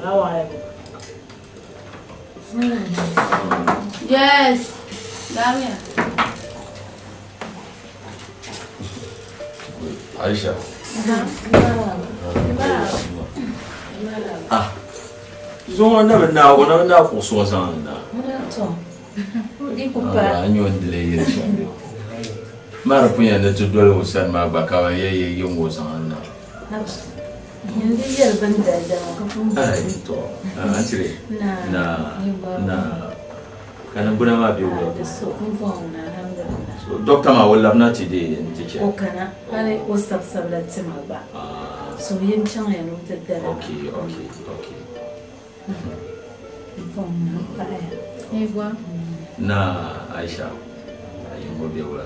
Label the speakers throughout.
Speaker 1: Salamu alaikum.
Speaker 2: Yes. Damiya.
Speaker 3: Aisha. Ah. Zuŋɔ na bi naag o na bi naag kuɣusi ŋɔ zaŋ li na. A nyɛ o ni di lee yɛli shɛm. Maa di pun yɛn ni ti doli o sani maa gba ka ba yɛ yɛ yiŋ o zaŋ li na. Ai to antire na na ka niŋgbuna maa be wula so doctor maa o labina ti dee n-ti chɛ.
Speaker 1: O kana hali o sabisabila tima gba so yɛn chaŋya ni o ti dali.
Speaker 3: Okay okay okay. Na Aisha a yiŋ o be wula?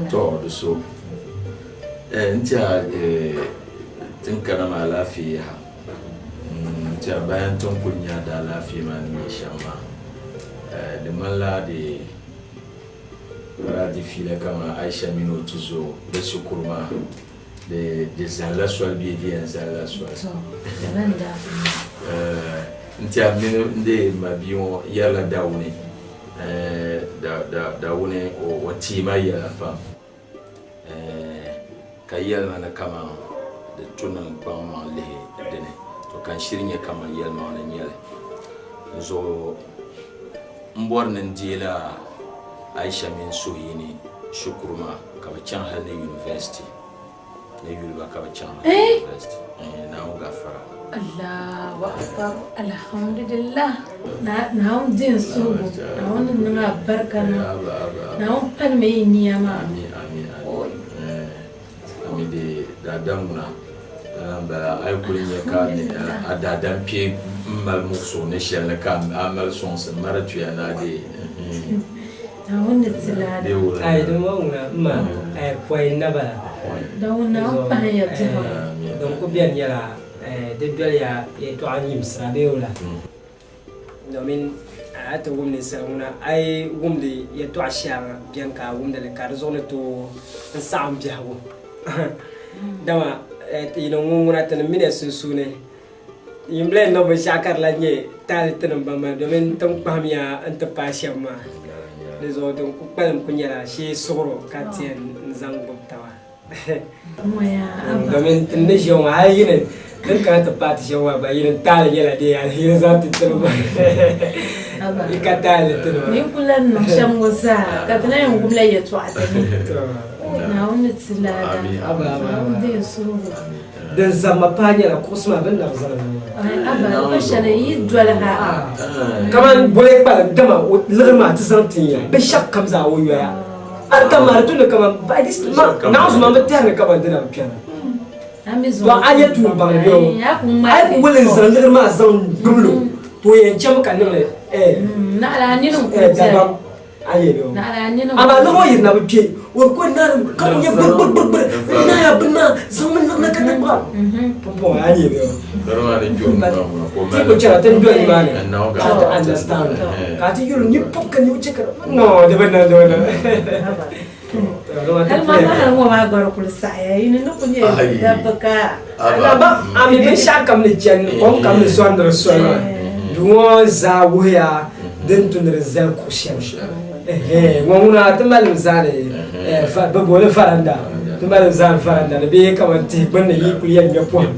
Speaker 3: To di so n tiɛha tin kana maa alaafee yaha n tiɛha bayan tin kuli nya di alaafee maa ni nyɛ shɛm maa di ŋmanila di daa di fiila kaman Aisha mini o tuzo bɛ shikuru maa Di di zalila soli bee di yɛn zalila soli?
Speaker 1: To, lala n-daa kuli niŋ.
Speaker 3: N tiɛha m mini n dee m ma bia ŋɔ yɛrila Dawuni. Dawuni o teei ma yɛla pam ka yɛli ma ni kaman di tu ni n kpaŋ maŋ lihi dini. To ka n shiri nya kaman yɛlimaŋli n-nyɛ li. N zuɣu m bɔri ni n deela Aisha mini Suhuyini shikuru maa. Ka bɛ chaŋ hali ni university ni yuli ba ka bɛ chaŋ hali ni university eh Naawuni gafara.
Speaker 1: Allahu akbar alhamdulillah Naawuni di n suhigu Naawuni ni niŋ a barika niŋ Naawuni palimi yi nia maa.
Speaker 3: Amin amin amin ami di daadam ŋuna lala n bala a yi kuli nya ka a daadam kpee m mali muɣisigu ni shɛli ni ka a mali sɔŋsim ma di tuya ni a deei.
Speaker 1: Naawuni ni ti laada.
Speaker 4: Ai di ŋɔ ŋuna m ma eh, pɔi n na bala.
Speaker 1: Dawuni Naawuni pahi ya biɛhigu.
Speaker 4: Din ku beni nyɛla di doliya yɛltɔɣa nyimsira bee wula? Domin a ti wum ninsal ŋuna a yi wumdi yɛltɔɣa shɛŋa beni ka a wumdi li ka di zuɣu ni tooi n saɣim biɛhigu. Dama yino ŋun ŋuna tinim mini ya sunsuuni Yimbila yɛn niŋ binshɛɣu ka di lahi nyɛ taali tinim ban mali domin ti ni kpahimya n-ti paai shɛba maa. Di zuɣu din ku kpalim ku nyɛla shee suɣiro ka ti yɛn zaŋ gbubi taba. Domin ti ni ʒiya ŋɔ hali yi ni din kana ti paai ti shɛba maa gba yi ni taali nyɛla dee aliheri zaŋ ti tiri ba. Yi ka taali ti nima.
Speaker 1: Ni ku lahi niŋ shɛm ŋɔ zaa ka ti lahi yɛn wumla yɛltɔɣa ti ni. Naawuni ni ti laada. Naawuni deei suhigu.
Speaker 4: Din zabima paai nyɛla kuɣusi maa bɛ ni na bi zaŋ li maa. Kaman boli kpalim dama o liɣiri maa ti zaŋ tin ya binshɛɣu kam zaa o yoya. A di kam maa di tumdi kaman by this naɣizu maa bi tɛhiri ni kaman di na bi kpɛna. To a nyɛ tuun baŋli bɛ o a yi ku wuli n-zaŋ liɣiri maa zaŋ gbibili o to o yɛn chami ka niŋli dabam. Amaa liɣiri ŋɔ yirina bi kpe o ko naani ka ku nyɛ gbirigbirigbiri n naaya bini maa zaŋmi liɣiri ka ti gbuba pumpɔŋɔ a nyɛ ti ku chɛna ti ni doli nimaani ka ti understand ka ti yuli ni pɔb ka ni chɛ ka no di bi niŋ di bi niŋ Ami binshɛɣu kam ni chani kom kam ni zɔndiri soli maa duu ŋɔ zaa wuhiya din tu ni di zali kuɣu shɛli ŋɔ ŋuna ti malimi zaani bɛ booni varanda ti malimi zaani varanda ni bee kamani tihi gbunni yi kuli yɛn ŋme pɔhim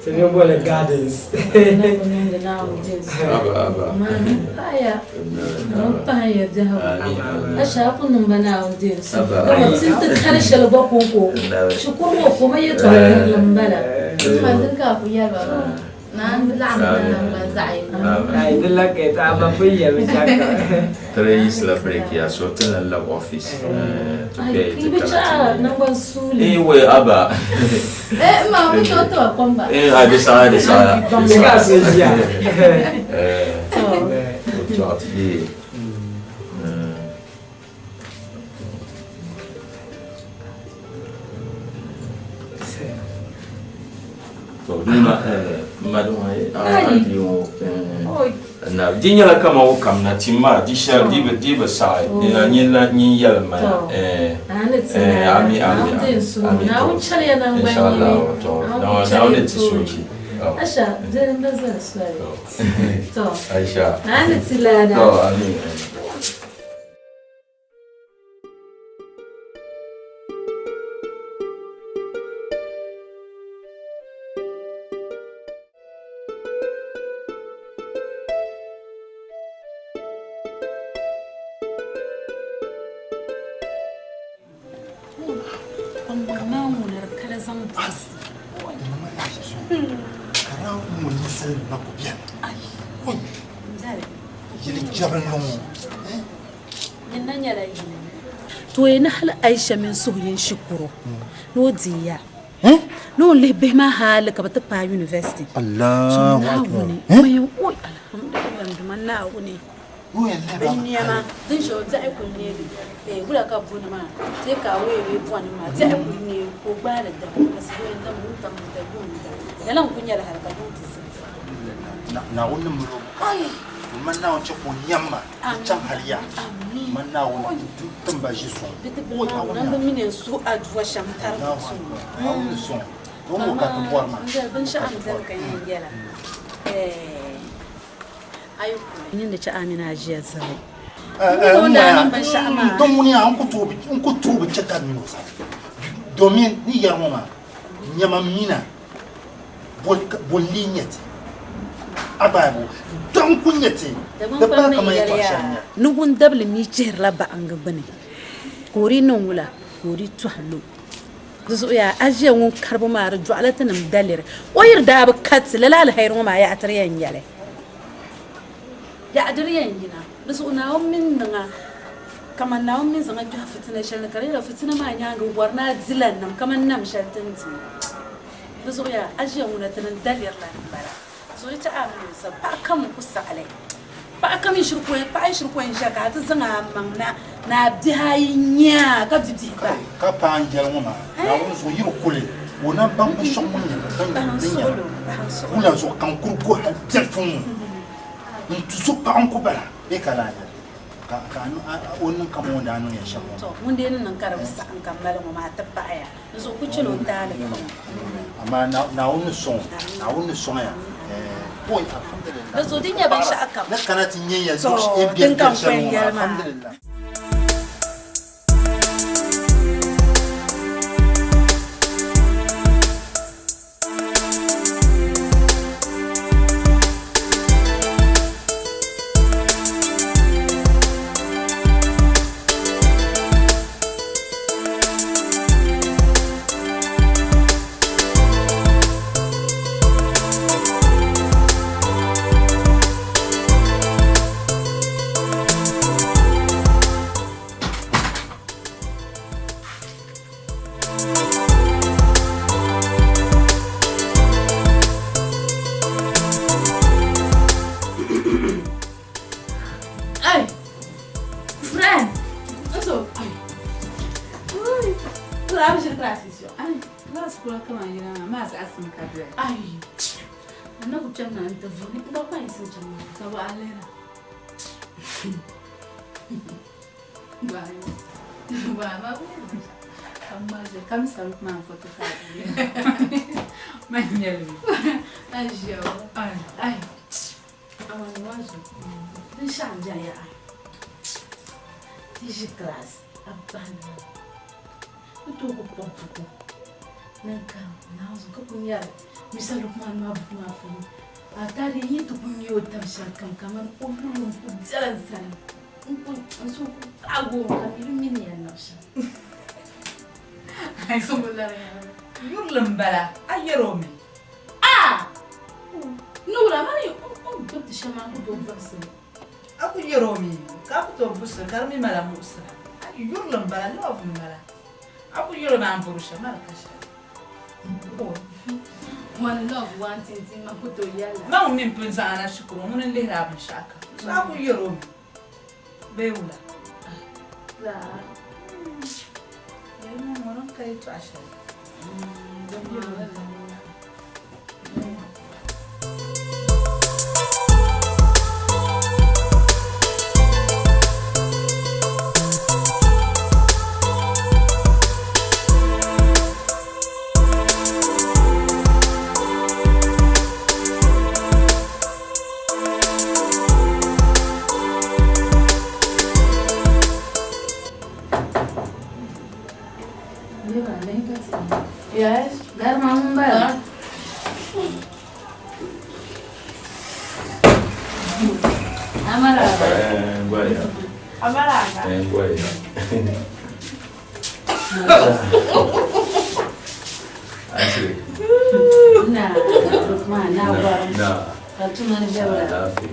Speaker 4: Ti mi boli gardens.
Speaker 3: Tiri yisila break ya so ti lan lab office to pay ti kana ti Eh we aba.
Speaker 2: Eh ma mi to to komba.
Speaker 3: Eh a di saha di saha.
Speaker 4: Di ka so ʒiya.
Speaker 3: Eh. To ti di. To duna na di nyɛla kaman o kamina tim maa di shɛli di bi saɣi di na nyin la nyin yɛlim ma ya.
Speaker 1: Naawuni ti
Speaker 3: Eh,
Speaker 1: lada.
Speaker 3: ami, ami,
Speaker 1: Naawuni
Speaker 3: ami.
Speaker 1: deei n suhu.
Speaker 3: Ami,
Speaker 1: Naawuni
Speaker 3: to.
Speaker 1: chɛliya naŋgban
Speaker 3: Inshallah,
Speaker 1: yini.
Speaker 3: to.
Speaker 1: Naawuni
Speaker 3: Naawuni
Speaker 1: chɛliya
Speaker 3: ti
Speaker 1: tooni.
Speaker 3: soochi. To.
Speaker 1: Asha, dini n-ba zali soli.
Speaker 3: To.
Speaker 1: To.
Speaker 3: Aisha.
Speaker 1: Naawuni ti lada.
Speaker 3: To, ami, ami.
Speaker 2: To ni hali Aisha mini suhuyin shikuru ni o deei ya ni o lihi bihi maa hali ka bɛ ti paai university.
Speaker 5: Allahu Akbar.
Speaker 2: Alhamdulillah, alhamdulillah, Naawuni. Binnɛma din shɛli diɛhi kuli neegi eh wula ka boni maa take away bee boni maa diɛhi kuli neegi ka o gbaali dam asibi o yɛn dami wuntaŋ ni da yuŋ ni da lala n kuli nyɛli hali ka yuŋ ti zibigi.
Speaker 5: Naawuni ni mali o bukaata man Naawuni chɛ ka o nyam ma di chaŋ hali ya man Naawuni tim ba ʒi suŋ.
Speaker 2: Bidibila maa ŋuna m bi mi ni n suhu aduwa shɛm tari
Speaker 5: Naawuni sɔŋ o ŋɔ ka ti bɔri maa.
Speaker 2: Binshɛɣu n beni ka yɛn yɛla eh Nyin di chɛ a mini a ʒiya zali.
Speaker 5: N ŋuni yaa n ku tooi bi chɛ ka n mini o zali domin ni yɛri ŋɔ maa nyama mina bo n-lee nyɛ ti a gbaai bo daŋ ku nyɛ ti di bahi kaman yɛtɔɣ shɛli n-nyɛ.
Speaker 2: Ni ŋun dabili mi chihirila baɣiŋgi gbini, ka o di niŋ wula ka o di tɔhi lo. Di zuɣu yaa a ʒiya ŋun karibu maa di dɔɣila tinim daliri. O yi di daa bi ka ti, lala aliheri ŋɔ maa yaɣitiri yɛn nyɛli. Yaɣidiri yɛn yina. Di zuɣu Naawuni mini niŋa kaman Naawuni mini zaŋ a kpɛhi fitina shɛli ni ka di nyɛla fitina maa nyaaŋa o bɔri ni a di la nam kaman nam shɛli ti ni di ŋɔ. Di zuɣu yaa a ʒiya ŋuna tinim daliri la m-bala. Di zuɣu yi ti a mini o zab paɣa kam n-ku saɣi li. Paɣa kam yi shiri ku paɣa yi shiri ku yɛn ʒiya ka a ti zaŋ a maŋ na ni a bihi ayi nya ka bi bihi gba.
Speaker 5: Ka paɣa n-yɛli ŋɔ maa, Naawuni zuɣu yi di kuli, o na baŋ binshɛɣu ŋun nyɛ din nyɛra. Wula zuɣu ka n kuli go hal biɛlifu ŋɔ n-tu so paɣa n-ku bala bee ka laa nyɛli ka o niŋ kaman o ni daa niŋ ya shɛm ŋɔ maa.
Speaker 2: Tɔ! Ŋun dee ni niŋ ka di bi saɣim ka mali ŋɔ maa ti paɣiya. N zuɣu ku chɛla o taali pam.
Speaker 5: Amaa Naawuni ni sɔŋ o, Naawuni ni sɔŋ ya. Oi, alhamdulillah.
Speaker 2: Di zuɣu di nyɛ binshɛɣu kam.
Speaker 5: Ni kana ti nyɛ ya luɣ shɛli
Speaker 2: Din kam
Speaker 5: shɛli
Speaker 2: kpɛn
Speaker 5: ŋɔ maa,
Speaker 2: yɛli maa.
Speaker 5: alhamdulillah.
Speaker 1: Ay! Friend! Nso, ay! Uy! Kula bi ʒiri class yo.
Speaker 6: Ay, class kula kama yina maa, maa zaɣasim ka doya.
Speaker 1: Ay! N na ku kpɛm na n-ti vuhi. N gba kpaŋ yiɣisi n-chaŋ maa.
Speaker 6: Ka bɔ a lihira? Bye. Bye, ma bu Ka mi sabi maa foto ka ma nyɛli mi. An ʒiya o.
Speaker 1: Ay! Ay! Aman wazu. Binshɛɣu m-beni yaha. Ti ʒi class a bahi na. Ni tooi ku kpuɣi buku ni n karim Naawuni ka ku nyari Misa Lukman maa buku maa puuni. A taarihi yi ti ku nya o tab shɛli kam kamani o yuli n-ku bela n sani. N ku n suhu ku paagi o mi ka mi di mi ni yɛn niŋ shɛm.
Speaker 6: Yurili m-bala, a yɛr o mi.
Speaker 1: A! Ni wula, mani n gbibi ti shɛm maa n ku tooi buɣisi li.
Speaker 6: A ku yɛr o mi ka a ku tooi buɣisiri ka di mi mala muɣisira. A yurili m-bala, love m-bala. A ku yɛr o mi a ni bɔri shɛm maa di ka shɛli.
Speaker 1: One love, one tintin ma ku tooi yɛli la.
Speaker 6: Ma ŋun mi m-pun zaŋ a na shikuru, ŋuni n-lihiri a binshɛɣu kam. So a ku yɛr o mi bee wula?
Speaker 1: Laa.
Speaker 6: Yɛlima ŋɔ din ka yɛtɔɣ shɛli.
Speaker 2: Niriba anahi ka ti nyɛ.
Speaker 1: Yes.
Speaker 2: Gari maa ŋun bala. Amara.
Speaker 3: Ngoya.
Speaker 1: Amara.
Speaker 3: Ngoya. Asiri.
Speaker 2: Na, Lukman, na gwaram.
Speaker 3: Na.
Speaker 2: Ka tuma ni bɛbla.
Speaker 3: Lafiya.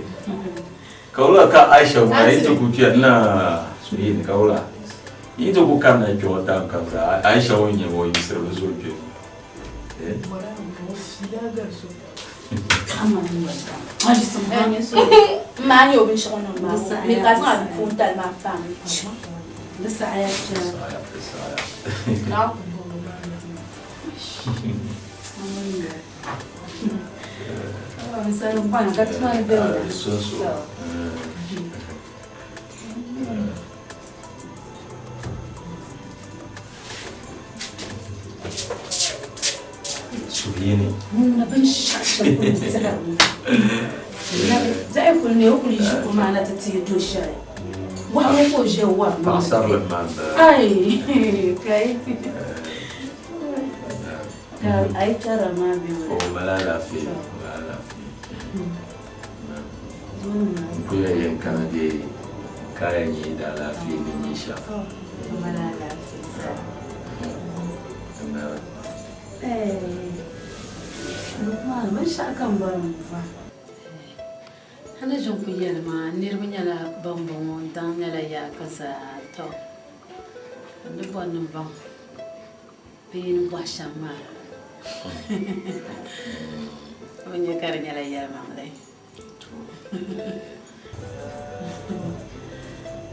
Speaker 3: Kaula ka Aisha ma yi ti ku kpɛ na suyin kaula. Yi ti ku kanna kpɛ o tam kam zaa Aisha ŋun nyɛ o yiɣisiri bi zooi kpɛ.
Speaker 1: Maa nyɛ o binshɛɣu niŋ maa mi ka zaŋ a puun tali maa paami.
Speaker 2: Di saɣaya piɛla.
Speaker 3: Suhuyini.
Speaker 2: Ŋuna binshɛɣu shɛli kuli tɛhiri mi. Zaɣi kuli ne o kuli ʒi o maa na ti ti do shɛli. Wahu ŋɔ ka o ʒiya wari maa.
Speaker 3: Paɣasarili maa m-bala.
Speaker 2: Ai kai. Ka a yi kpɛrila maa bɛ
Speaker 3: O mali alaafee, o mali alaafee. N kuli yɛn kana dee ka a yɛn nyɛ di alaafee ni nyɛ shɛm.
Speaker 2: O mali alaafee zaa. Lukman, binshɛɣu ka m bɔri ni m bɔhi. A ni ʒin kuli yɛli maa, niriba nyɛla ban bɔŋɔ, daŋ nyɛla yaa ka zaa tɔ! Ka n ni bɔri ni m baŋ bɛ yi ni bɔhi shɛm maa, a bi nya ka di nyɛla yɛlimaŋli.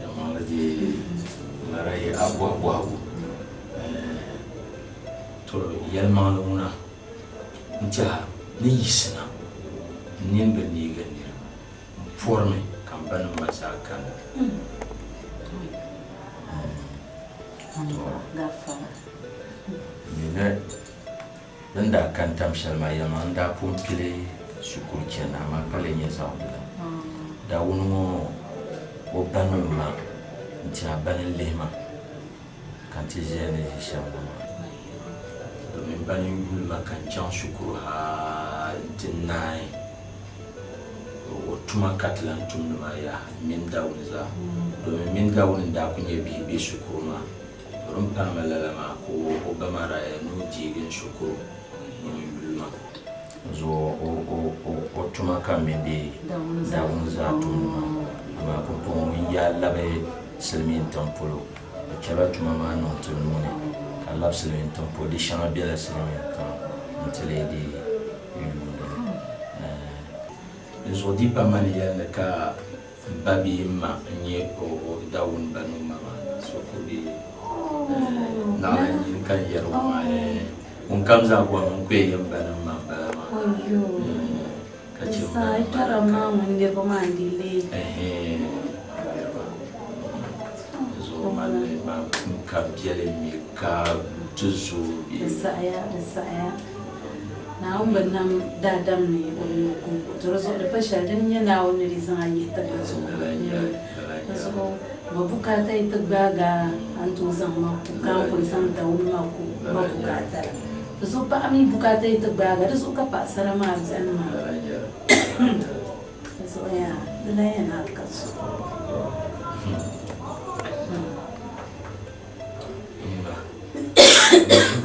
Speaker 3: Yɛlimaŋli dee ŋara yi a bɔhi bɔhigu. To yɛlimaŋli ŋuna n-tɛha ni yiɣisina n nini bi neegi n niriba, m pɔrimi ka m banim ma zaa kanna. Ni bɛ ni daa kani tam shɛli maa, yɛlimaŋli n daa pun pili shikuru chani amaa ka lee nyɛ zaɣ bila. Dawuni ŋɔ o ba ni o ma n-tɛha ba ni lihi ma ka n ti ʒiya ni ʒi shɛm ŋɔ maa. Domin ba ni yuli ma ka n chaŋ shikuru hal nti naai o tuma ka ti lan tumdi maa yaha, m mini Dawuni zaa. Domin m mini Dawuni n-daa kul nyɛ bihi be shikuru maa. To din pahi ma lala maa ka o ba maa daa yɛli ni o deegi n shikuru ni o yuli ma. Zuɣu o tuma ka m mini dee Dawuni zaa tumdi maa. Amaa pumpɔŋɔ ŋun yaa labi silimiin tiŋ polo, o chɛla tuma maa niŋ ti nuu ni ka labi silimiin tiŋ polo. Di shɛŋa bela silimiin tiŋ nti lee dii yuuni li. Dinzuɣu di pa ma ni yɛli ni ka M ba bee m ma n-nyɛ o Dawuni ba ni o ma maa, so ku be naɣila nyini ka n yɛri o maa, ŋunkam zaa bɔhimi n ku yɛn yɛn ba ni m ma m-bala maa. Ka chɛ m ba ni m ma ni ka zuɣu mali ma n ka biɛli mi ka ti zooi.
Speaker 2: Di saɣiya, di saɣiya. Naawuni bi nam daadam ni o nuu kɔŋko, to di zuɣu di pa shɛli din nyɛ Naawuni ni di zaŋ a yihi ti ma zuɣu. Di zuɣu ma bukaata yi ti gbaagi a, a ni tooi zaŋ ma ku ka n kuli zaŋ Dawuni ma ku ma bukaata la. Di zuɣu paɣa mi bukaata yi ti gbaagi a, di zuɣu ka paɣasara maa beni maa. Di zuɣu yaa, di lahi yɛn a ka so.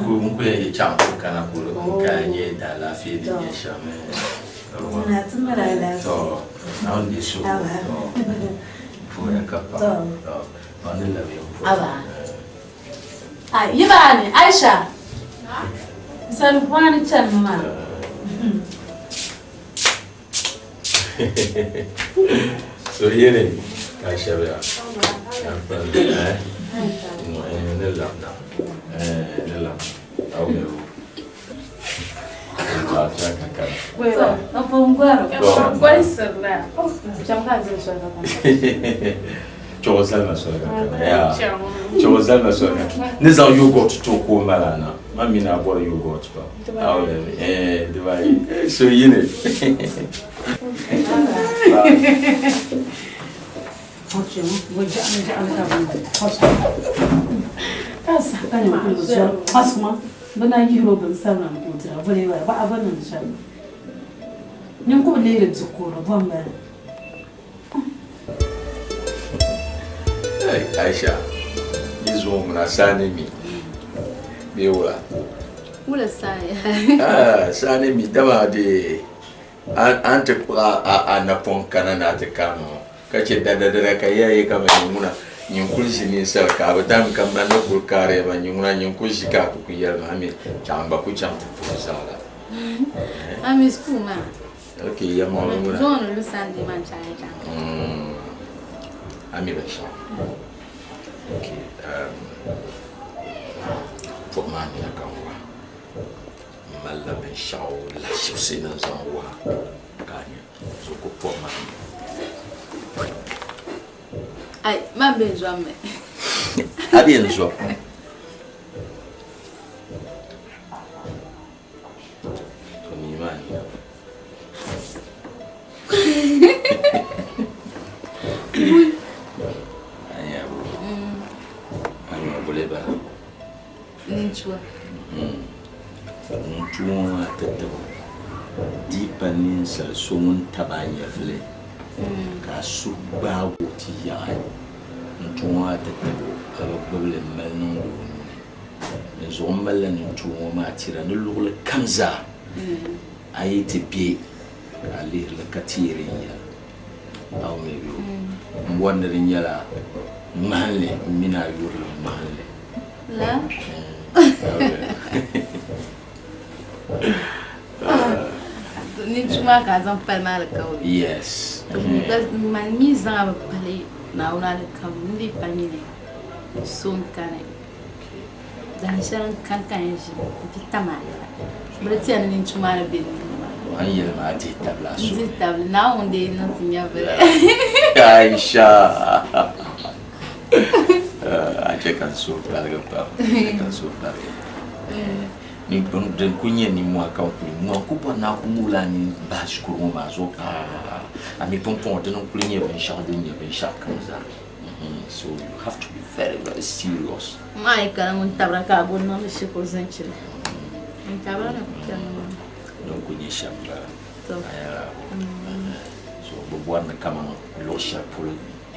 Speaker 3: N ku yɛn yi chaŋ ti kana polo n ka nyɛ daalaafee din nyɛ shɛm.
Speaker 2: Na ti mali alaafee.
Speaker 3: To, Naawuni deei suhu. To, puhiya ka pa. To, ma ni labi n puhi.
Speaker 2: Aba. Ai, yi baani, Aisha. N sani bɔhani chanimi maa.
Speaker 3: So yeli ka shɛba ya ni labina ni labina Chuɣu zalima soli ka kana yaa chuɣu zalima soli ka ni zaŋ yogurt to ka o mali na ma mini a bɔri yogurt pam eh dibayi so yini
Speaker 2: Ka saha ka nyin kuli bi zɔri asuma bɛ na yihiri o binsabila ni ka o dira voli bala baɣa bi niŋ shɛli. Nyin ku bi leeri di kuhiri bɔ m-bala.
Speaker 3: Hey, Aisha, yi zuŋɔ ŋuna saa ni mi bee wula?
Speaker 6: Wula saa ya?
Speaker 3: Ah, saa ni mi dama di a ni ti kpuɣi a napɔŋ kana ni a ti kaami ŋɔ ka chɛ dadadada ka ya yi kaman nyin ŋuna nyin kuli ʒi ninsal ka a bi dami ka man ni kuli kaari ya maa nyin ŋuna nyin kuli ʒi ka a ku ku yɛli ma a mi chaŋ n gba ku chaŋ ti puhi zaɣila.
Speaker 6: A mi school maa?
Speaker 3: Ok, ya maŋli ŋuna.
Speaker 6: Zuŋɔ ni lu Sunday maa n-chaŋ ya chaŋ.
Speaker 3: A mi binshɛɣu? Ok, puhi maa nina ka n wahi. M malila binshɛɣu lahiʒibisi ni n zaŋ wahi ka a nya so ku puhi maa nina.
Speaker 6: Ai, man be n zɔmmi.
Speaker 3: A be n zɔm. To mi maa nina. Anya bu. Anya bule bala.
Speaker 6: Nintua.
Speaker 3: Nintua ŋɔ maa ti tibu di pa ninsal so ŋun tabi a nyɛvili ka a suhu gbaag o ti yaɣi nintua ŋɔ maa ti tibu ka bɛ gbubi li m-mali niŋdi o nuu ni. Dinzuɣu m malila nintua ŋɔ maa tira ni luɣili kam zaa a yi ti be ka a lihiri li ka teeri n yɛli. A wum li bee? M bɔri ni di nyɛla ŋmahinli m mini a yurilim ŋmahinli.
Speaker 6: La? Nintua maa ka a zaŋ pali maa alikauli?
Speaker 3: Yes.
Speaker 6: Man mi zaŋ a bi pali Naawuni alikauli, n dii pa mi ni so n-kani. Dahin shɛli n kani ka yɛn ʒi n-ti tam a yɛla. Bɛ di tiya ni nintua maa ni be n nuu maa.
Speaker 3: A ni yɛli maa a dihi tabili a suhu.
Speaker 6: N dihi tabili. Naawuni dee niŋ ti nyɛvili.
Speaker 3: Aisha! A chɛ ka n suhu paligi pam. A chɛ ka n suhu paligi. Din kuli nyɛ nimmohi ka n kuli ŋɔ, n kuli bɔri ni a kuli ŋubila a nini bahi shikuru ŋɔ maa zuɣu paa. A mi pumpɔŋɔ dini n-kuli nyɛ binshɛɣu din nyɛ binshɛɣu kam zaa. So you have to be very very serious.
Speaker 6: Maa yi kana ŋun tabira ka a go niŋdi shikuru zaŋ chiri. Ŋun tabira na ku chani maa.
Speaker 3: Din ku nyɛ shɛm bala. So bi bɔri ni kaman luɣ shɛli polo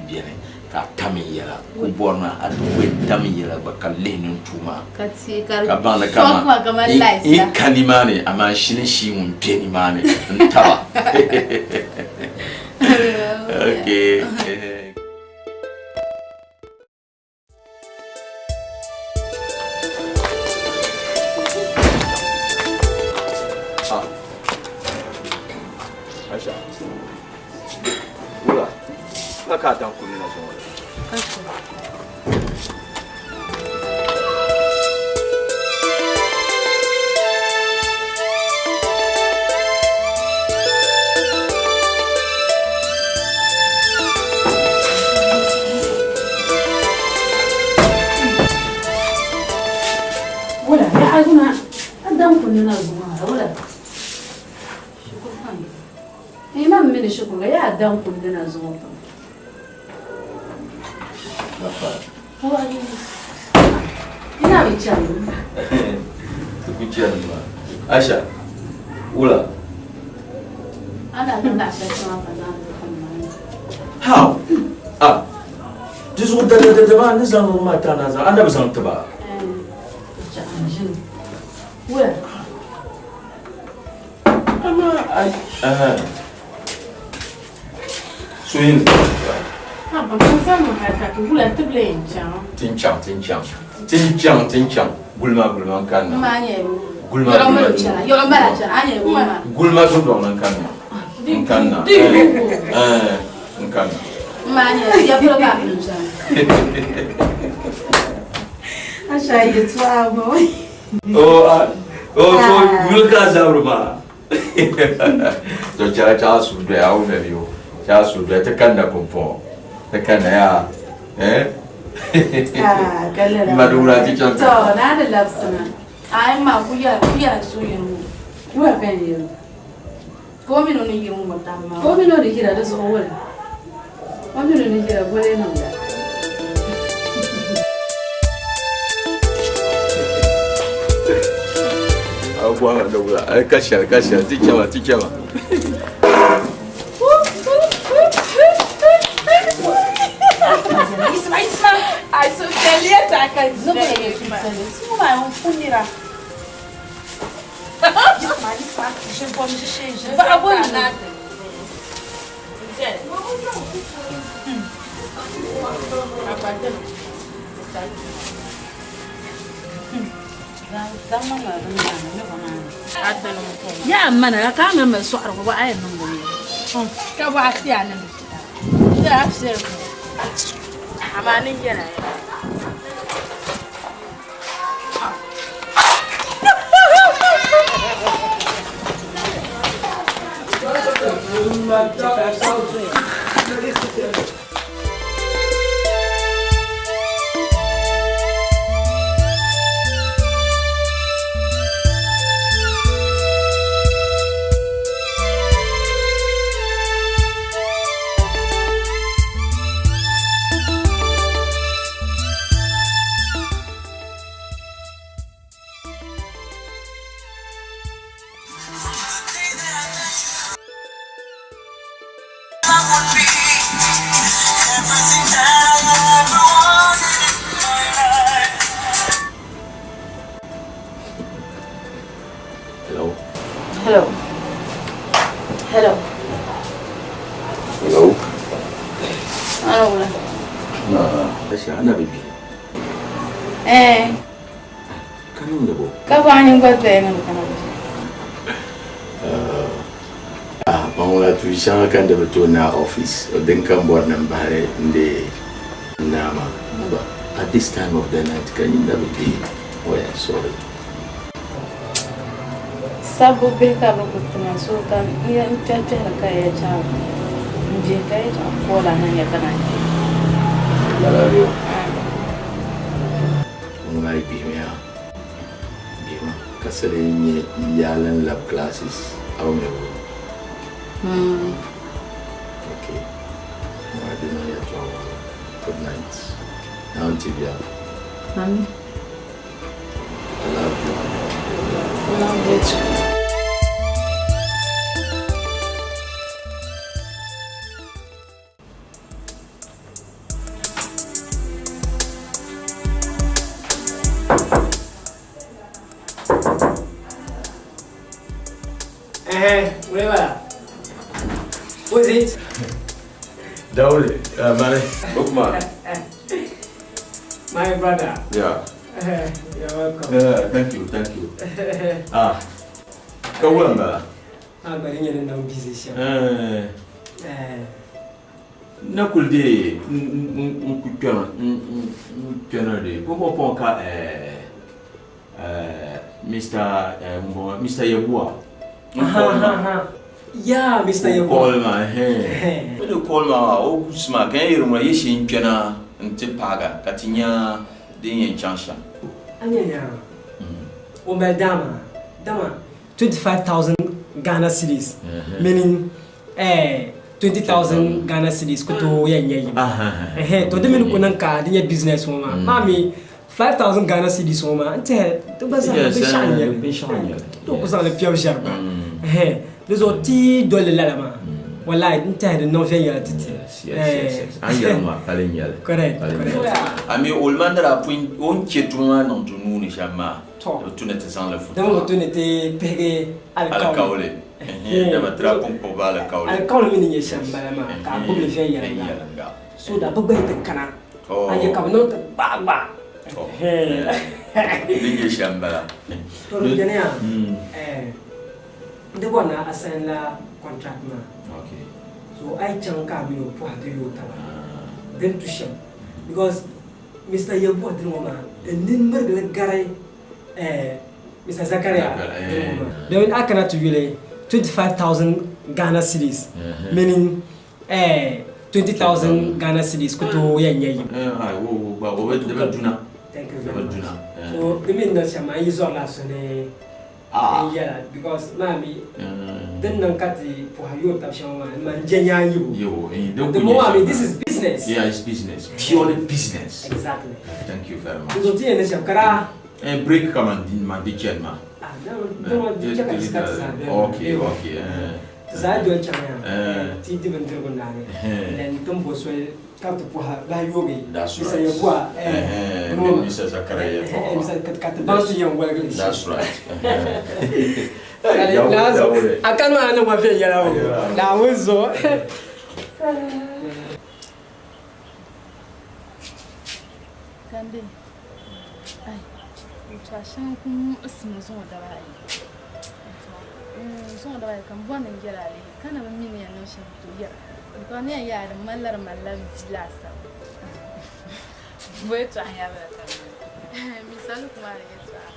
Speaker 3: beni ka a tam n yɛla ku bɔri ni a ti ku yɛn tam n yɛla gba ka lihi nintuu maa ka baŋ ni kaman n ka nimaani amaa n shini shii ŋun be nimaani n taba. Okay. Ah. Aisha. Wula. Na ka dan kuli na zuŋɔ.
Speaker 2: Wula, ya aguna, adam kunni na zuŋɔ wula. Shukuru pam. Imam mini shukuru ya adam kunni na zuŋɔ pam. Ina bi chani.
Speaker 3: Ti ku chani maa. Asha, wula?
Speaker 2: Ana niŋ laɣ shɛli kpɛma ka zaŋ li pam maa.
Speaker 3: How? Ah, di zuɣu dadadada maa ni zaŋ li maa ti a na zaŋ, a na bi zaŋ ti ba?
Speaker 2: Wula?
Speaker 3: Amaa, ai, aha. So yin Tin chaŋ tin chaŋ tin chaŋ tin chaŋ gulima gulima n kanna gulima gulima dundɔŋ ni n kanna n kanna n kanna Oh, oh, so yuli ka zabiri maa To chɛla chaɣ su doya a wumya bɛ o chaɣ su doya ti kanna pumpɔŋɔ ti kanna yaa eh ma di wula ti chaŋ
Speaker 2: To naa di labisina
Speaker 6: Ai ma ku yɛra ku yɛra so yiri ŋɔ
Speaker 2: wula ka n yɛli
Speaker 6: ka o mini o ni yiri ŋɔ taba maa
Speaker 2: o mini o ni yira di zuɣu wula o mini o ni yira boli niŋda.
Speaker 3: bɔhima ni wula ai ka shɛli ka shɛli ti chɛma ti chɛma
Speaker 1: Ai suhupɛlli yɛltɔɣa ka
Speaker 2: Yaa mana ka a mali sɔɣirigu bɔ a yɛn niŋdi mi
Speaker 1: Ka bɔ a siya ni amaa ni yɛla
Speaker 3: Hello.
Speaker 6: Hello. Hello.
Speaker 3: Hello.
Speaker 6: Hello.
Speaker 3: Na, Aisha, ana bibi.
Speaker 6: Eh.
Speaker 3: Ka niŋdi bo?
Speaker 6: Ka bɔɣa ni gba doya ni kana bi
Speaker 3: Ah, ŋuna tuun shɛŋa ka n di bi tooi naai office din ka n bɔri ni n bahiri n deei n naa maa. But at this time of the night ka nyin na bi deei waya, sorry.
Speaker 6: Sabbu bihi ka bɛ ku ti ma so ka n kpɛhi kpɛhiri ka ya chaŋ n bihi ka ya chaŋ call a na nya ka naan kpe.
Speaker 3: Lala bɛ o? Ŋuna yi bihimi a bihima ka sali yi nyɛ yaalin lab classes a bi mi bo? Ok. Ŋuna di niŋ yɛltɔɣa waɣila. Good night. Naawuni ti biɛla.
Speaker 6: Amin.
Speaker 3: I love you.
Speaker 6: I love you too.
Speaker 4: Eh, whatever. Who is it?
Speaker 3: Daule, Mane, Ukma.
Speaker 4: My brother.
Speaker 3: Yeah.
Speaker 4: You're welcome.
Speaker 3: Yeah, thank you, thank you. Ah, ka wula m-bala?
Speaker 4: A gba di nyɛ ni nam busy shɛm.
Speaker 3: Eh.
Speaker 4: Eh.
Speaker 3: Na kuli dee n ku kpɛma n kpɛna dee pumpɔŋ ka eh, eh, Mr. eh, ŋumbɔŋɔ Mr. Yeboah n call ma.
Speaker 4: Yeah, Mr. Yeboah.
Speaker 3: Call ma, eh. O ni call ma maa o gusi ma ka n yɛri ŋuna yi shee n kpɛna n ti paaga ka ti nya din yɛn chaŋ shɛm.
Speaker 4: A nya yaa, o mali daa maa dama 25,000 Ghana cedis meaning eh, 20,000 Ghana cedis ku tooi yɛn nyɛ yim. Ɛhɛn, to di mini ku niŋ ka di nyɛ business ŋɔ maa. Maa mi 5,000 Ghana cedis ŋɔ maa n tɛhi di gba zaa binshɛɣu n-nyɛ li. Ti ku zaŋ li piɛbi ʒɛri gba. Ɛhɛn, di zuɣu ti doli li lala maa. Wallahi n tɛhi di niŋ viɛnyɛla ti ti.
Speaker 3: Yes, yes, yes. A ni yɛli maa pali n-nyɛ li.
Speaker 4: Correct, correct.
Speaker 3: A mi Oldman ni daa pun o ni chɛ tuma maa niŋ ti nuu ni shɛm maa.
Speaker 4: Tɔ.
Speaker 3: Di tu ni ti zaŋ li futa.
Speaker 4: Dama bi tu ni ti pihigi alikauli.
Speaker 3: Alikauli. Dama ti daa pun kpuɣi ba alikauli.
Speaker 4: Alikauli mi ni nyɛ shɛm m-bala maa, ka a gbubi li viɛnyɛliŋga. So da bɛ gba yi ti kana, a nya ka bɛ niŋ ti gbaai gbaai.
Speaker 3: Tɔ. Di nyɛ shɛm m-bala.
Speaker 4: Tɔ di beni yaa, n di bɔri ni a sign la contract maa. So a yi chaŋ ka a mini o pɔhi ti yooi taba, di ni tu shɛm because Mister Yeboah dini ŋɔ maa, n nini mirigi li gari eh, Mister Zakaria dini ŋɔ maa. Domin a kana ti yuli 25,000 Ghana cedis meaning eh, 20,000 Ghana cedis ku tooi yɛn nyɛ yim. Thank you very much. So di mi ni niŋ shɛm maa, n yi zɔrila a so ni n yɛla because maa mi din niŋ ka ti pɔhi yooi tab shɛŋa maa man je nyaa yibu. The more I mean, this is business.
Speaker 3: Yeah, it's business. Purely business.
Speaker 4: Exactly.
Speaker 3: Thank you very much.
Speaker 4: So ti yɛn ni shɛm ka daa
Speaker 3: Eh, break kaman din man di chani maa.
Speaker 4: Ah, dama di chɛ ka ti ka ti zaa bɛni.
Speaker 3: Okay, okay. Eh.
Speaker 4: Ti zaa doli chaŋ ya. Ti di bindirigu naani. Then ti ni bo soli ka ti puha bahi yoogi.
Speaker 3: That's
Speaker 4: Bisa
Speaker 3: right.
Speaker 4: ya buha.
Speaker 3: Eh, Mr. Zakaria ya
Speaker 4: Bisa ka ti baŋ ti yɛn woligi li shɛm.
Speaker 3: That's right.
Speaker 4: A kani maa ni ŋɔ viɛnyɛla o. Naawuni zuɣu.
Speaker 6: Kande, ai, yɛltɔɣa shɛŋa n-kuli muɣisi ma zuŋɔ daba ayi. Zuŋɔ daba ayi ka m bɔri ni n yɛli a lihi ka na bi mi ni yɛn niŋ shɛm n-tooi yɛra. Because ni yɛn yɛli a di malila di malila vi laasabu. Bo yɛltɔɣa n-yɛli bala ka di niŋ? Misali Kumari yɛltɔɣa.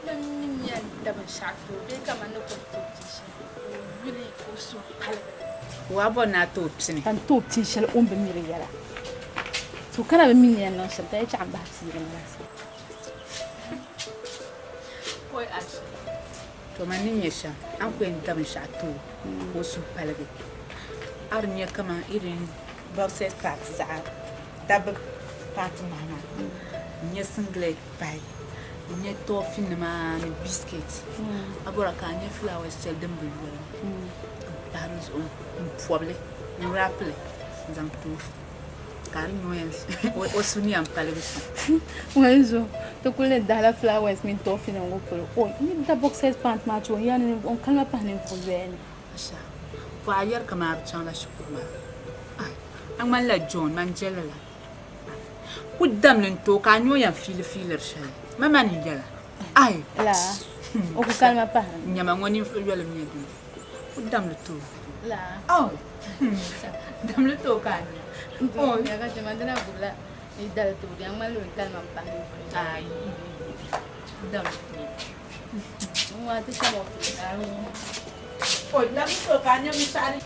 Speaker 6: Ni m mi ni yɛn da binshɛɣu ti o bee kaman ni kuli ti o pin shɛli ka o yuli ka o suhu paligi.
Speaker 7: O a bɔri ni a ti o pini.
Speaker 6: Ka n ti o pin shɛli o ni bi mi di yɛla. To ka na bi mi ni yɛn niŋ shɛm ka yɛltɔɣa m-bahi piigi ni laasabu.
Speaker 7: Oi Ashi, to man ni nya shɛm, a ni ku yɛn da binshɛɣu ti o ka o suhu paligi. A di nya kaman irin boxers paati zaɣ dabba paati ŋmahi maa n-nya singlet pahi n-nya tɔɔfinima ni biscuit. A bɔra ka a nya flowers shɛli din bi yoli m-pahi di zuɣu m-pɔbi li n-wrap li n-zaŋ ti o. Ka a di nya o suhu ni yɛn paligi shɛm.
Speaker 6: Ŋun zo, ti kuli ni dahila flowers mini tɔɔfinima ŋɔ polo. O ni da boxers pant maa ti o, n yɛli ni o kalima pahi ninvuɣ yoya ni.
Speaker 7: Asha, pɔi a yɛri kaman a bi chaŋla shikuru maa. Ai, a ŋmanila John, man jɛlli la. Ai, ku damli n-ti o ka a nya o yɛn fiilifiiliri shɛli. Mama ni yɛla. Ai!
Speaker 6: Laa, o ku kalima pahiri mi.
Speaker 7: Nyama ŋɔ ninvuɣ yoli m-nyɛ dini. Ku damli ti o.
Speaker 6: Laa.
Speaker 7: Au! Damli ti o ka a nya.
Speaker 6: O ya ka chɛ ma dina gbubila ni dali ti o di a ŋmanila o ni kalima m-pahi ninvuɣ yoli.
Speaker 7: Ai, ku damli ti o.
Speaker 6: N waa ti cham o polo.
Speaker 7: Ai. O damli ti o ka a nya binshɛɣu ni.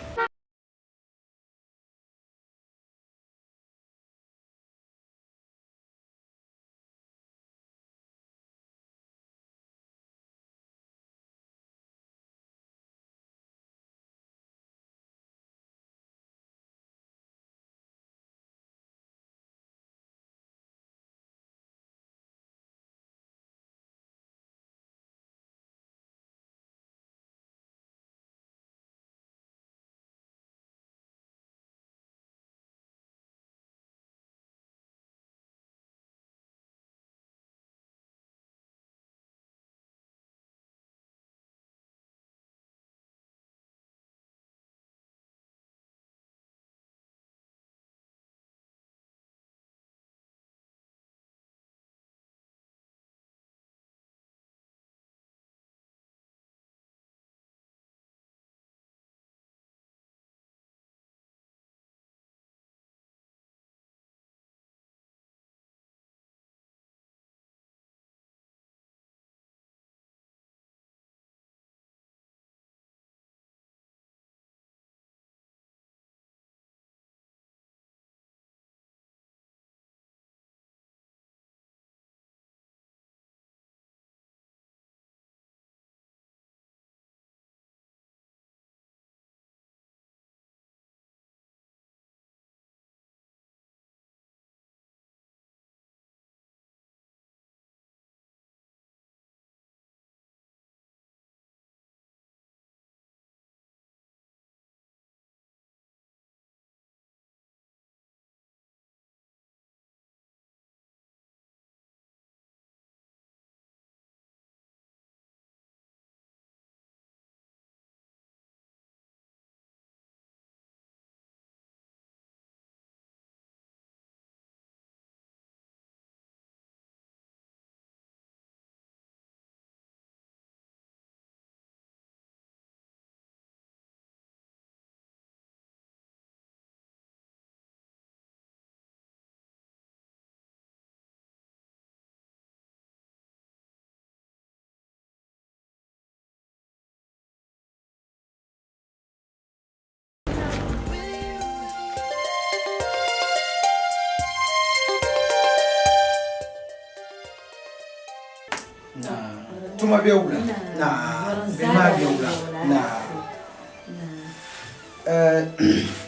Speaker 8: Tuma be wula naa bihi maa be wula naa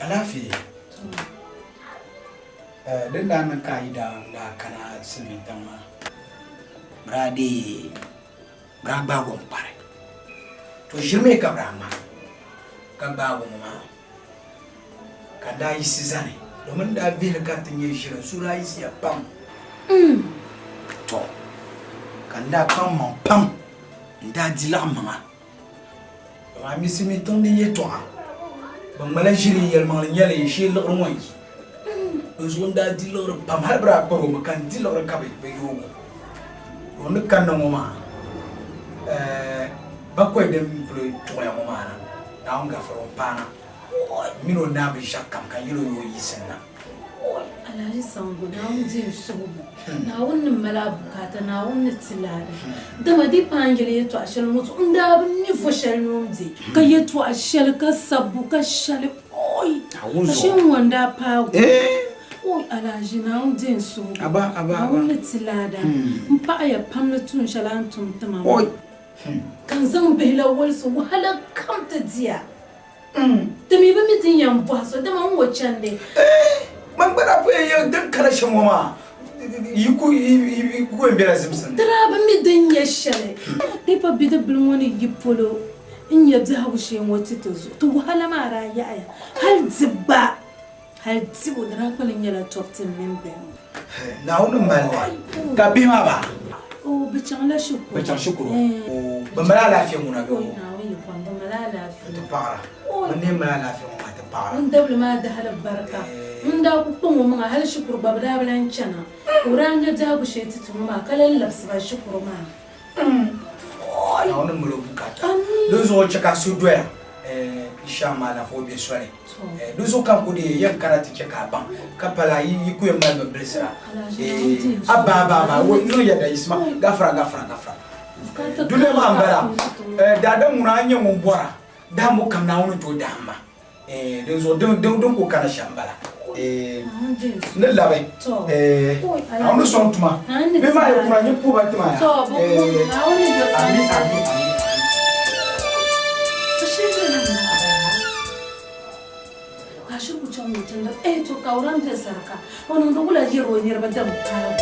Speaker 8: alaafee din daa niŋ ka a yi daa kana silimiin tiŋ maa. Bɛ daa deei bɛ daa gbaagi o m-pari. To ʒiri mi ka bɛ daa ŋma ka gbaagi o ŋɔ maa ka n daa yiɣisi zani domin n daa vihili ka ti nya ʒiri n suhu daa yiɣisiya pam. To ka n daa kpaŋ maŋ pam n daa di laɣim maŋa. Amaa misi mi tiŋ din yɛtɔɣa bi ŋmala ʒiri yɛlimaŋli nyɛli shee liɣiri ŋɔ n-yi. Dinzuɣu n daa di liɣiri pam hali bɛ daa kpari o mi ka n di liɣiri ka bɛ yoog o. O ni kanna ŋɔ maa bakɔi din kuli tuɣiya ŋɔ maa na, Naawuni gafara o m-paana m mini o naa binshɛɣu kam ka n yɛl o ni o yiɣisi n na.
Speaker 2: Alhaji Sango, Naawuni di n suhigu. Naawuni ni mali a bukaata, Naawuni ni ti laada. Dama di paai n yɛli yɛtɔɣa shɛli ŋɔ zuɣu, n daa bi mi vo shɛli ni o ni be. Ka yɛtɔɣa shɛli, ka sabbu, ka shɛli, oi! Ka shee ŋ-ŋɔ n-daa paagi o. Oi Alhaji, Naawuni di n suhigu. Naawuni ni ti laada. M paɣiya pam ni tuun shɛli a ni tum ti ma maa. Ka n zaŋ bihi la wolisi wahala kam ti di a. Ti mi bi mi din yɛn bɔhi so, dama n ŋɔ chandi.
Speaker 8: Man gba daa pun yɛn yɛli din kana shɛm ŋɔ maa, yi ku yɛn bela zimsim ni.
Speaker 2: Ti daa bi mi din nyɛ shɛli. Di pa bidibbil ŋɔ ni yi polo n-nyɛ biɛhigu shee ŋɔ ti ti zuɣu. Ti wahala maa daa yaɣiya hal di gba. Hal dibu di daa kpalim nyɛla tɔbu ti mini bihi ŋɔ.
Speaker 8: Naawuni mali li ka bihi maa bahi.
Speaker 2: O, bɛ chaŋla shikuru.
Speaker 8: Bɛ chaŋ shikuru. O, bɛ mali alaafee ŋuna bɛ o.
Speaker 2: Naawuni yi kɔŋ, bɛ mali alaafee.
Speaker 8: Ti paɣira. Bɛ ni mali alaafee ŋɔ maa ti paɣira.
Speaker 2: Ŋun dabili maa dahali barika. Ŋun daa ku kpaŋ o maŋa hali shikuru gba bɛ daa bi lahi chana. Ka o daa nya biɛhigu shee ti ti ŋɔ maa ka lahi labisi ba shikuru maa.
Speaker 8: Naawuni mali o bukaata. Dinzuɣu chɛ ka a suhu doya insha Allah ka o be soli. Dinzuɣu ka n ku dii yɛn kana ti chɛ ka a baŋ ka pala yi ku yɛn mali mi bilisira. Abba abba abba niŋ yɛda yiɣisima gafara gafara gafara. Dunia maa m-bala daadam ŋuna a ni nyɛ ŋun bɔra dahimbu kam Naawuni n-tooi dahim ma. Dinzuɣu din ku kana shɛm m-bala. N ni labi Naawuni sɔŋ tuma bɛ maa yi kuna nyin puhi ba tima ya. Ami ami ami.
Speaker 2: Ka shiri ku chaŋ ŋun chandi eh to ka o ram be sarika o niŋdi wula yɛri o niriba dim paabu.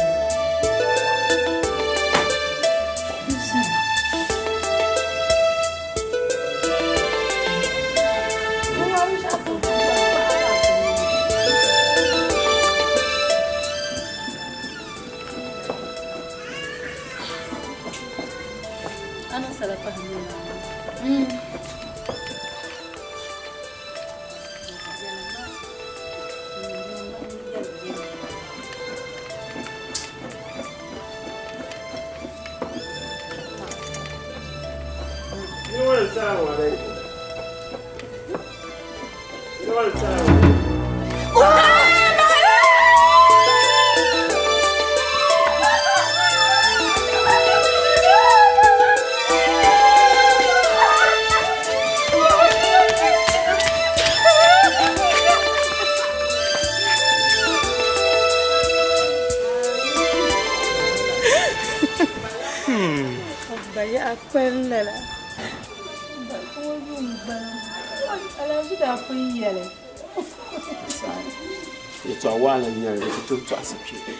Speaker 9: Yɛtɔɣ waɣila n-nyɛli di ku tooi tɔɣisi kpe.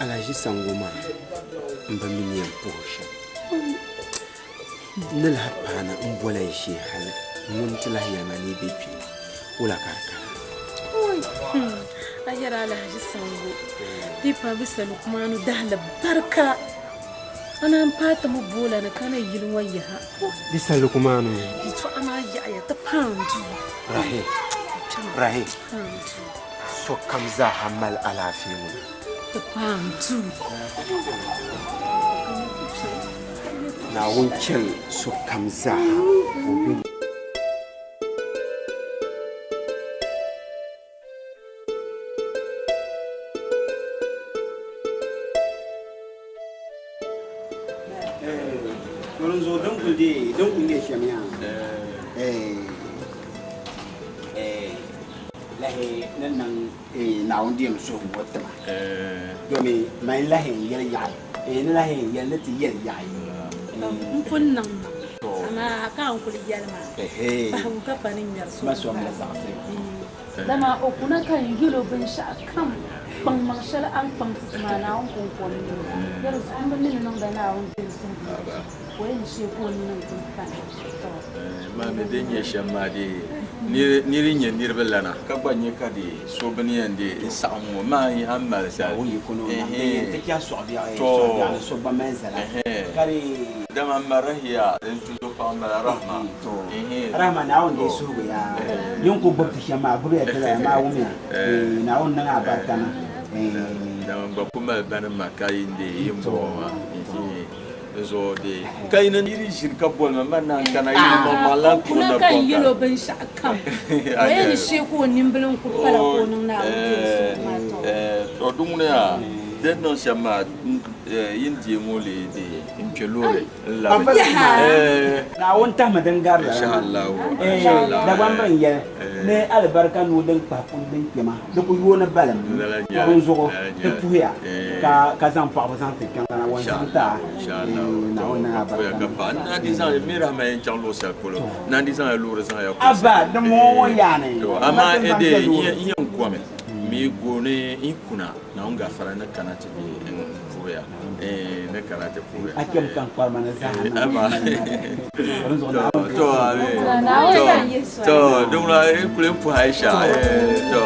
Speaker 9: Alhaji Sango maa m bi mi ni yɛn puhi o shɛm. N ni lahi paana m bola yi shee hali ŋun ti lahi yɛli ma ni yi be kpe wula ka di kana?
Speaker 2: A yɛri Alhaji Sango di pa bisa Lukumanu dahali barika. A naan paai ti mi boola ni ka na yili ŋɔ yaha.
Speaker 9: Bisa Lukumanu.
Speaker 2: Yɛtɔɣa maa yaɣiya ti paai n duu.
Speaker 9: Rahi, Rahi, sokam zaaha mali alaafee ŋɔ.
Speaker 2: Ti paai n duu.
Speaker 9: Naawuni chɛli sokam zaaha ka o be.
Speaker 10: Dinzuɣu din kuli deei din kuli nyɛ shɛm yaa lahi ni niŋ Naawuni diyɛm suhu ŋɔ tima domi mani lahi n yɛli yaɣi ni lahi n yɛli ni ti yɛli yaɣi.
Speaker 2: M pun niŋ niŋ amaa ka n kuli yɛli maa bahigu ka pa ni ŋmɛri so zaa. Dama o kuna ka n yɛl o binshɛɣu kam. Kpaŋmaŋ shɛli a ni kpaŋ ti ti maa, Naawuni kɔŋko m-mi li. Di zuɣu m bi mi ni niŋda Naawuni bɛ suhugu zuɣu, ka o yɛn shee ka o nini n-kul pani. Tɔ!
Speaker 3: Maa mi din nyɛ shɛm maa dee, niri nyɛ niriba lana, ka gba nyɛ ka dee so bini yɛn dee n-saɣim ŋɔ maa yi a ni mali zali. Tɔ! Dama m ma Rahiya n tuzo paɣa m-bala Rahma.
Speaker 10: Rahma, Naawuni deei suhigu yaa. Yi ni kul gbubi ti shɛm maa, gbibiya ti la, amaa wumya, Naawuni niŋ a barika na.
Speaker 3: Dama n gba ku mali banim maa ka yi deei yi ni bɔŋɔ maa. Di zuɣu dee ka yi ni yi di ʒini ka boli ma, man naan kana yi ni maŋmaŋ lan kpuɣi
Speaker 2: Kuna ka n
Speaker 3: napɔŋ
Speaker 2: yɛl o
Speaker 3: kara.
Speaker 2: binshɛɣu kam, o yɛn shee ka o nimbila n-kul pala ka o niŋ Naawuni deei suhigu maa tɔbu.
Speaker 3: Tɔ di ŋuni yaa, di ni niŋ shɛm maa, yi ni deei ŋɔ lee dee n-kpe loori n-labi.
Speaker 10: Naawuni tahimi din gari lala maa. Dagbamba n-yɛli ni alibarika nuu din kpahi kuni din kpɛma di ku yooni balim dinzuɣu ti puhiya ka zaŋ paɣibu zaŋ ti kpiɔŋlana wanzam ti a Naawuni niŋ a barika niŋ. Abba dimbɔŋɔ ŋɔ yaani
Speaker 3: Amaa n yɛn gomi mi gooni n kuna Naawuni gafara ni kana ti be n puhiya ni kana ti puhiya.
Speaker 10: A kpɛm ka n kparima ni zaa
Speaker 3: To to to din ŋuna n kuli puhi Aisha to.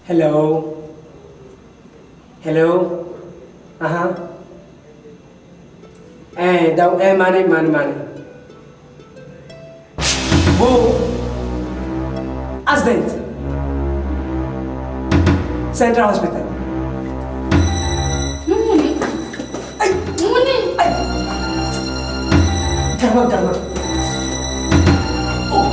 Speaker 4: Hello. Hello. Aha. Eh, da, eh, mani, mani, mani. Bo. Accident. Central Hospital.
Speaker 6: Muni.
Speaker 4: Ay.
Speaker 6: Muni.
Speaker 4: Ay. Darma, darma. Oh.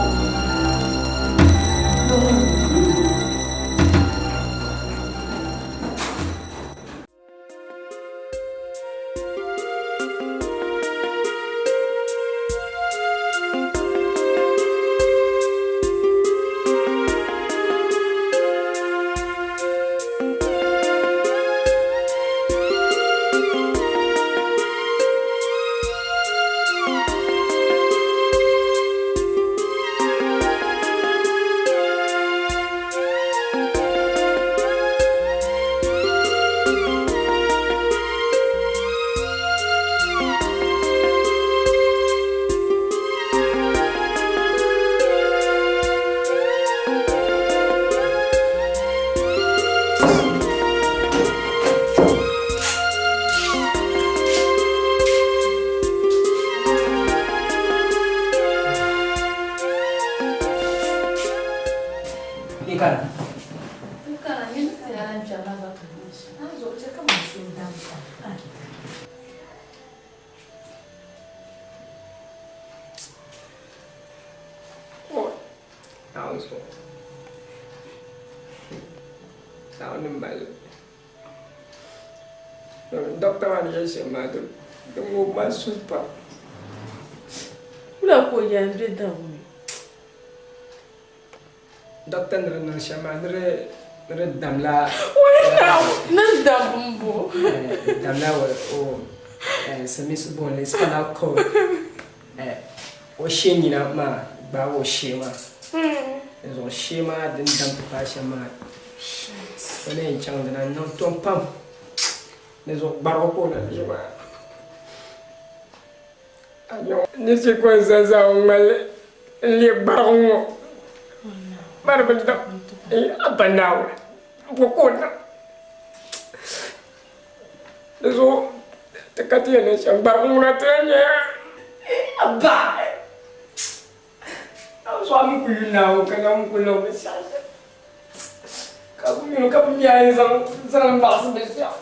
Speaker 4: Doctor maa ni yɛli shɛm maa di ŋubi ma suhu pam.
Speaker 1: Wula ka o yɛn be dawuni?
Speaker 4: Doctor ni di niŋ shɛm maa ni di damla.
Speaker 1: Ni di dambu m-bo.
Speaker 4: Damla o silimiinsi booni li spinal cord o shee nyina maa gbaagi o shee maa. Dinzuɣu shee maa din dam ti paai shɛm maa o ni yɛn chaŋ dina n-niŋ tom pam. Di zuɣu gbarigu ka o na lee maa. Ni chɛ ka o za zaɣ ŋmalli n-leei gbarigu ŋɔ, bari bi niŋ a ba Naawuni bɔ ka o niŋ? Di zuɣu ti ka ti yɛn niŋ shɛm gbarigu ŋuna ti yɛn nyɛ a ba. A zuɣu a mi ku yu Naawuni ka Naawuni ku niŋ binshɛɣu shɛm ka Yuli ka bɛ mi a yi zaŋ zaŋ maɣisi binshɛɣu.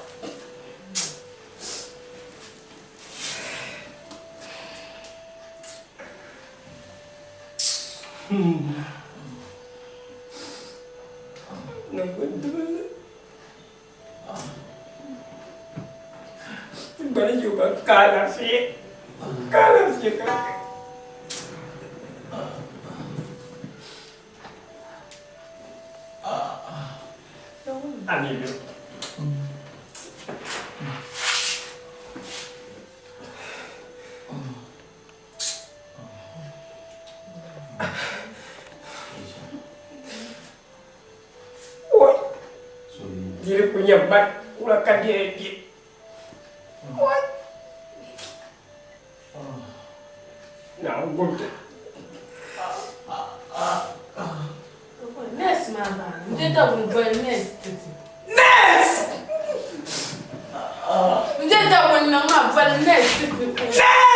Speaker 4: Niŋgbun tibili. Gbani ʒe o ba ka alaafee ka alaafee ka. Amigo. Oi! Diri ku nyɛ mani wula ka diri bɛ. Oi! Naawuni gbubi ti.
Speaker 6: Nurse maa baa, n je da ŋun boli nurse ti ti.
Speaker 4: Nurse!
Speaker 6: N je da ŋun niŋ maa boli nurse ti ti.
Speaker 4: Nurse!